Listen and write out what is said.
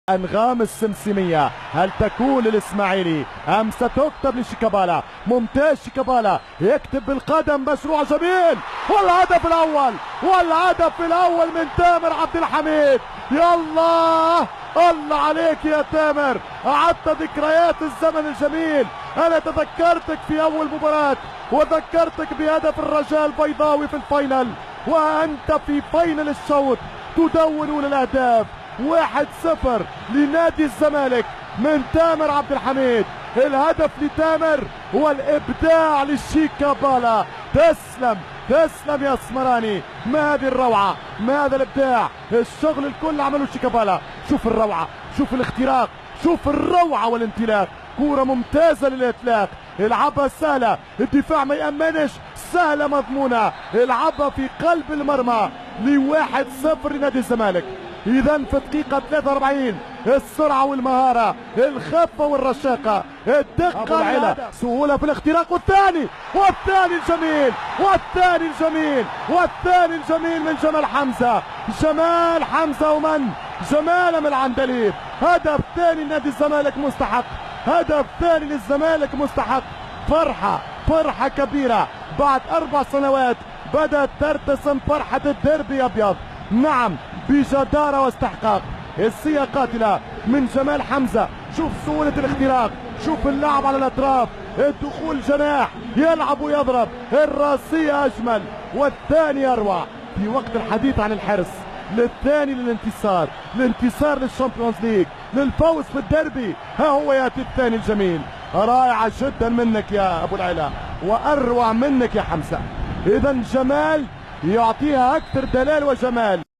أنغام السمسمية، هل تكون للإسماعيلي أم ستكتب لشيكابالا؟ ممتاز شيكابالا، يكتب بالقدم، مشروع جميل، والهدف الأول، والهدف الأول من تامر عبد الحميد. يلا الله عليك يا تامر، أعدت ذكريات الزمن الجميل. أنا تذكرتك في أول مباراة وذكرتك بهدف الرجاء البيضاوي في ال final، وأنت في final الشوط تدون الأهداف. 1-0 لنادي الزمالك من تامر عبد الحميد. الهدف لتامر والإبداع لشيكابالا. تسلم تسلم يا اسمراني، ما هذه الروعة، ما هذا الإبداع، الشغل الكل عمله شيكابالا. شوف الروعة، شوف الاختراق، شوف الروعة والانطلاق، كورة ممتازة للإطلاق، العبها سهلة، الدفاع ما يأمنش، سهلة مضمونة، العبها في قلب المرمى ل1-0 لنادي الزمالك. إذا في دقيقة 43 السرعة والمهارة، الخفة والرشاقة، الدقة العلا، سهولة في الاختراق، والثاني، والثاني الجميل، والثاني الجميل، والثاني الجميل من جمال حمزة. جمال حمزة ومن؟ جمال من العندليب. هدف ثاني لنادي الزمالك مستحق، هدف ثاني للزمالك مستحق. فرحة، فرحة كبيرة بعد 4 سنوات بدأت ترتسم فرحة الديربي أبيض. نعم بجدارة واستحقاق. السية قاتلة من جمال حمزة. شوف سهولة الاختراق، شوف اللعب على الأطراف، الدخول جناح، يلعب ويضرب، الراسية أجمل والثاني أروع. في وقت الحديث عن الحرص للثاني للانتصار، الانتصار لل Champions League، للفوز في الديربي، ها هو يأتي الثاني الجميل. رائعة جدا منك يا أبو العلا، وأروع منك يا حمزة. إذا جمال يعطيها أكثر دلال وجمال.